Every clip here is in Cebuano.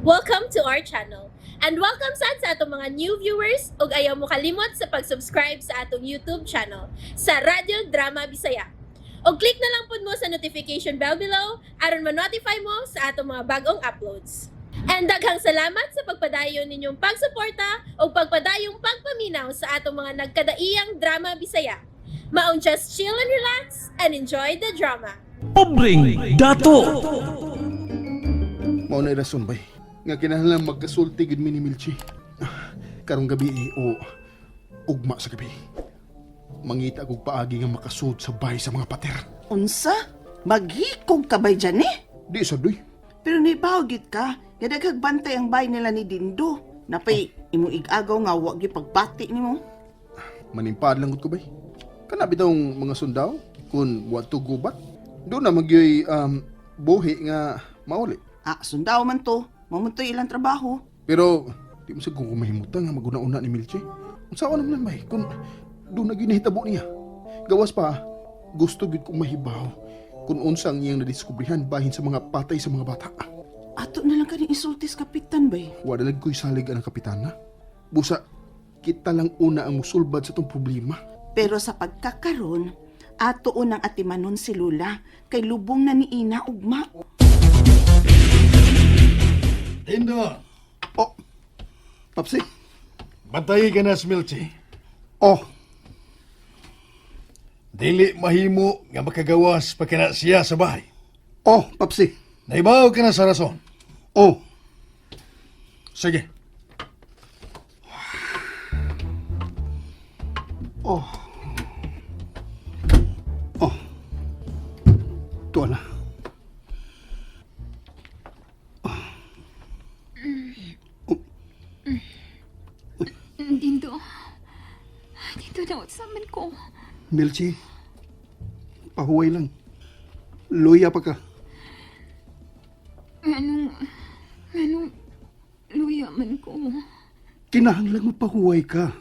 Welcome to our channel. And welcome sad sa atong mga new viewers ug ayaw mo kalimot sa pag-subscribe sa atong YouTube channel sa Radyo Drama Bisaya. Og click na lang pud mo sa notification bell below aron ma-notify mo sa atong mga bagong uploads. And daghang salamat sa pagpadayon ninyong pagsuporta ug pagpadayong pagpaminaw sa atong mga nagkadaiyang drama Bisaya. Maong just chill and relax and enjoy the drama. Pobreng Dato. Mao na rason bay nga kinahanglan magkasulti gid mi ni Milchi. Karong gabi eh, o ugma sa gabi. Mangita kog paagi nga makasud sa bahay sa mga pater. Unsa? Maghikog ka bay dyan eh? Di sa doy. Pero nibaw gid ka, nga daghag bantay ang bay nila ni Dindo. Napay imo igagaw nga wa gyud pagbati nimo. Manimpad lang gud ko bay. Kana bitawng mga sundao kun wa to gubat. Do na magyoy buhi nga mauli. Ah, sundao man to. Mamuntoy ilang trabaho. Pero di mo sa kung mahimutan nga maguna-una ni Milchi. Unsa naman bay kun do na gyud nahitabo niya. Gawas pa gusto gyud kong mahibaw kung unsa ang iyang nadiskubrihan bahin sa mga patay sa mga bata. Ato na lang kaning isultis kapitan bay. Wala lang ko'y salig ang kapitana. Busa, kita lang una ang musulbad sa tong problema. Pero sa pagkakaron, ato unang atimanon si Lula kay lubong na ni Ina ugma. Dindo, Oh, Papsi. bantayi ka na si Milchi. Oh, Dili mahimo nga makagawas pa kina siya sa bahay. Oh, Papsi. Naibaw ka na sa rason. Oh, Sige. Oh. Oh. Tuwa na. Dindo. Dindo, nautsaman ko. Milchi, pahuway lang. Luya pa ka. Anong luya man ko. Kinahanglan mo pahuway ka.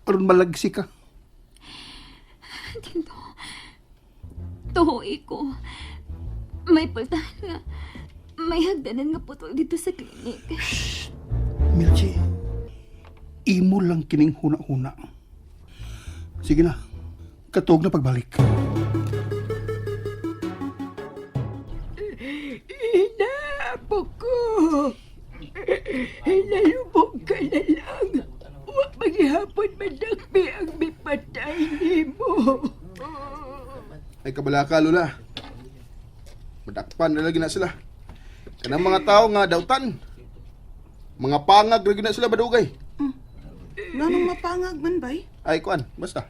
Aron malagsi ka. Dindo, tuhoy ko. May pultahan nga. May hagdanan nga putol dito sa klinik. Milchi, imo lang kining huna-huna. Sige na, katog na pagbalik. Ina, apo ko. Hinalubog ka na lang. Wa maghihapon madakpi ang mipatay nimo. Ay kabalaka, Lola. Madakpan na lagi na sila. Kanang mga tao nga dautan. Mga pangag lagi na sila badugay. Nganong mapangag man bay? Ay, kuan, basta.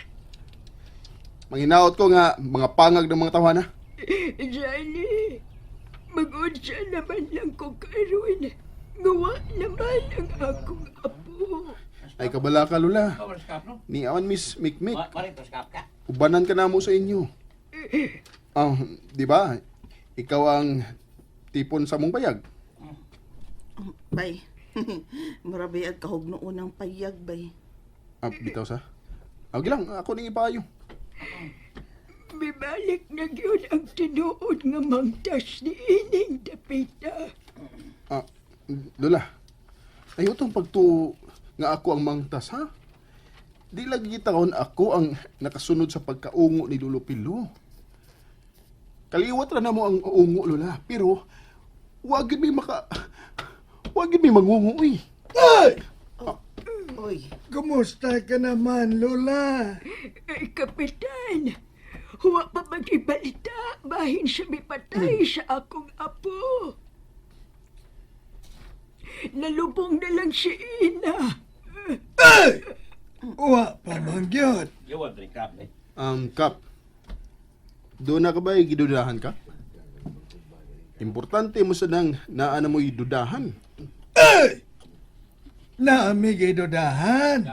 Manginaot ko nga mga pangag ng mga tawana. Johnny, mag-unsa naman lang ko karon. Ngawa naman ang akong apo. Ay kabalaka, Lola. Ni awan Miss Mikmik. Ubanan ka na mo sa inyo. Ah, di ba? Ikaw ang tipon sa mong bayag. Bay. Mura bay ag kahugnoon ang payag bay. Ah, bitaw sa. Ah, okay lang, ako ning ipayo. Mibalik na gyud ang tinuod nga mangtas ni ining dapita. Ah, Lola. Ayaw tong pagtuo nga ako ang mangtas, ha? Di lagi taon ako ang nakasunod sa pagkaungo ni Lolo Pilo. Kaliwat ra na mo ang ungo, Lola. Pero, wag yun may mangungo, eh. Ay! Oy, Kumusta ka naman, Lola? Ay, kapitan, huwa pa magibalita bahin sa mipatay sa akong apo. Nalubong na lang si Ina. Ay! Wa pa man gyud. Kap, doon na ka ba gidudahan ka? Importante mo sa nang naana mo'y dudahan. Ay! Naami gidudahan.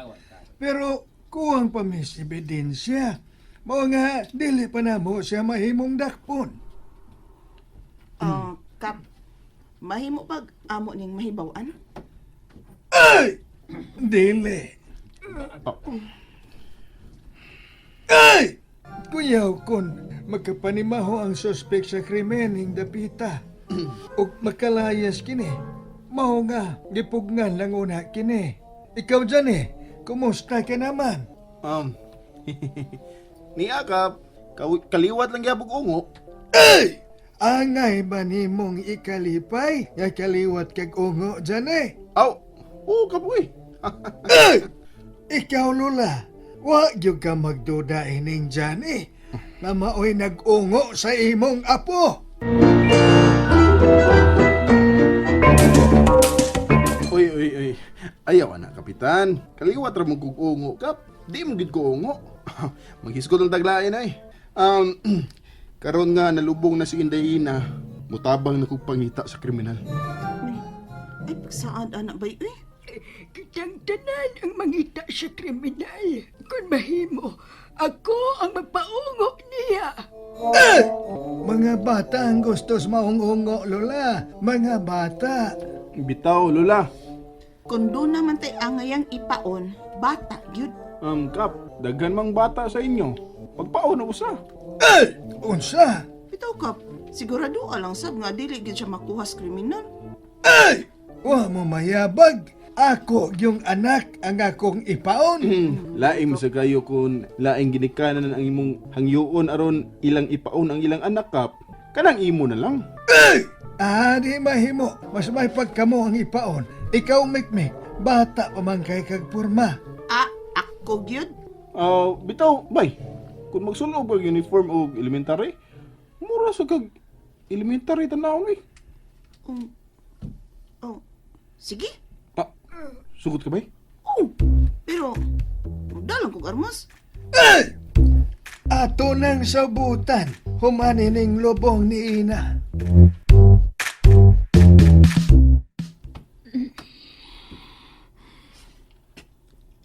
Pero kuwang pa mis ebidensya. Mao nga dili pa namo siya mahimong dakpon. Ah, kap. Mahimo pag amo ning mahibaw-an? Ay! Dili. Ay! Kuyaw kon magkapanimaho ang suspek sa krimen ning dapita. Ug makalayas kini. Mao nga, gipugnan lang una kini. Ikaw dyan eh, kumusta ka naman? Niya ka, kaliwat lang gyapon ungo. Ay! Angay ba nimong ikalipay nga kaliwat kag ungo dyan eh? Aw, oo kapoy. Ay! Ikaw, Lola, wa gyud ka magduda ining dyan eh. Na maoy nag-ungo sa imong apo. Uy, uy, uy. Ayaw na, kapitan. Kaliwat ra mo kog ungo, kap. Di mo gid ko ungo. Maghisgot ang taglain ay. Karon nga nalubong na si Inday Ina, mutabang na kog pangita sa kriminal. Ay, pagsaad, anak bay, uy. Kitang tanan ang mangita sa kriminal. Kung mahimo, ako ang magpaungo niya. Mga bata ang gusto sa maungungo, Lola. Mga bata. Bitaw, Lola. Kung doon naman tay angayang ipaon, bata, gyud. Kap, daghan mang bata sa inyo. Pagpaon na usa. Ay! Unsa? Bitaw kap, sigurado lang sab nga dili gyud siya makuha sa kriminal. Ay! Wa mo mayabag. Ako yung anak ang akong ipaon. Laing sa kayo kung laing ginikanan ang imong hangyoon aron ilang ipaon ang ilang anak, kap. Kanang imo na lang. Ay! Ah, di mahimo. Mas may pagkamo ang ipaon. Ikaw, Mikmik, bata pa man kay kag purma. Ah, ako gyud. Ah, bitaw, bay. Kung magsulob kag uniform og elementary, mura sa kag elementary tan-awon eh. Oh, sige. Ah, sugot ka bay? Oh, pero dalang kog armas. Ay! Ato nang sabutan, humanining lubong ni Ina.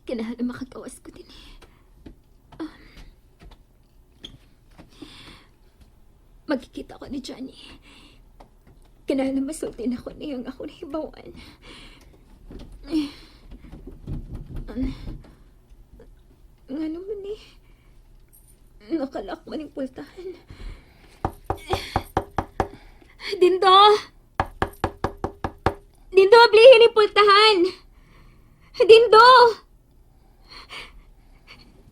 Kailangan makagawas ko din eh. Magkikita ko ni Johnny. Kailangan masultin ako niyang ako nahibawan. Eh, nga naman eh. Nakalak man yung pultahan. Eh, Dindo! Dindo, ablihin yung pultahan! Dindo!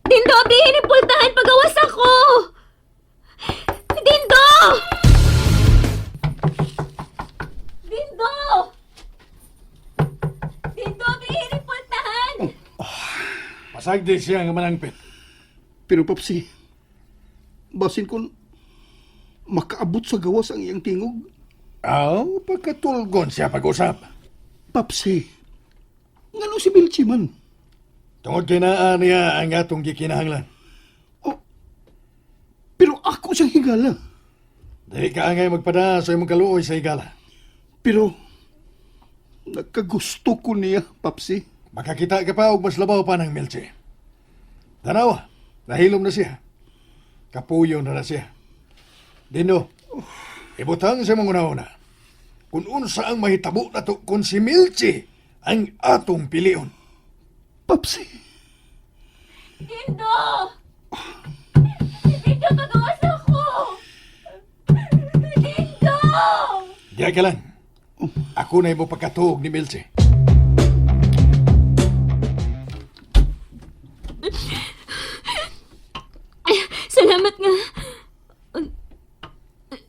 Dindo, ablihin yung pultahan! Pagawas ako! Dindo! Dindo! Dindo, ablihin yung pultahan! Pasagdi siya nga manangpit. Pero Papsi, basin kon makaabot sa gawas ang iyang tingog. Aw, pagkatulgon siya pag-usap. Papsi, ngano si Bilchi man? Tungod kay naa niya ang atong gikinahanglan. Oh, pero ako siyang higala. Dili ka angay magpada sa imong kaluoy sa higala. Pero nagkagusto ko niya, Papsi. Makakita ka pa og mas labaw pa ng Milche. Tanawa, nahilom na siya. Kapuyo na na siya. Dino, ibutang sa mong una-una. Kung unsa ang mahitabo na to kung si Milche ang atong pilion. Papsi, Dindo! Dindo, pagawas ako! Dindo! Diya ka lang. Ako na imo pagkatuog ni Milche. Ay, salamat nga.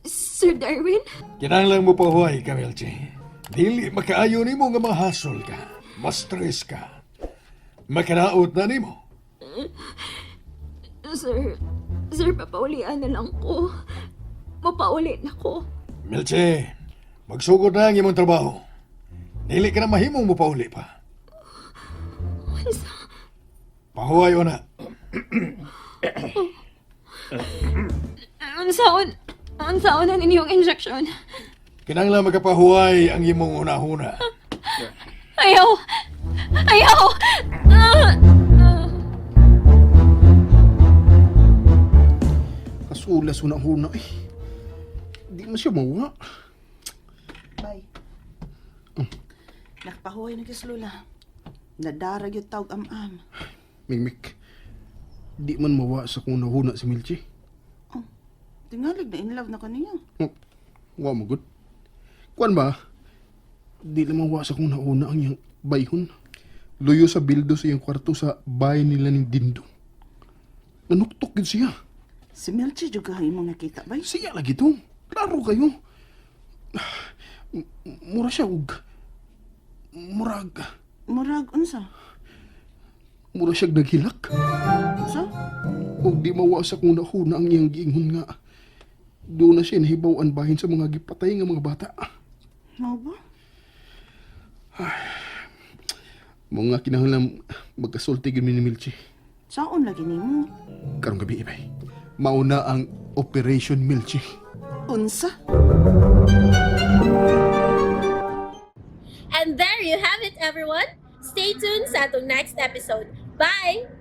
Sir Darwin? Kinahanglan mo pahuway ka, Milche. Dili makaayo nimo nga mahasol ka. Mastress ka. Makanaot na nimo. Sir, sir, papaulian na lang ko. Mapauli na ko. Milche, magsugod na ang imong trabaho. Dili ka na mahimong mo pauli pa. Unsa? Pahuway o na. Unsaon? Unsaon na ninyong injection? Kinahanglan makapahuway ang imong una-una. Ayaw! Ayaw! Ah! Ah! Kasulas una-una eh. Di man siya mawa. Bay. Nakapahuway na kis Lola. Nadarag yung tawag am-am. Mingmik, di man mawa sa kung nahuna si Milchi. Oh, tingalig na in love na kaniya. Oh, wa mo good. Kuan ba? Di lang mawa sa kong nauna ang iyang bayhon. Luyo sa bildo sa iyang kwarto sa bahay nila ni Dindo. Nanuktok yun siya. Si Melchie jud ka imong nakita bay. Siya lagi to. Klaro kayo. Mura siya og... Murag... Murag unsa? Mura siya naghilak. Unsa? Og di mawa sa kong nahuna ang iyang giingon nga. Doon na siya nahibaw ang bahin sa mga gipatay nga mga bata. Mao ba? Mga kinahanglan magkasulti gyud mi ni Milchi. Saon lagi nimo? Karong gabi ibay. Mauna ang Operation Milchi. Unsa? And there you have it, everyone. Stay tuned sa atong next episode. Bye!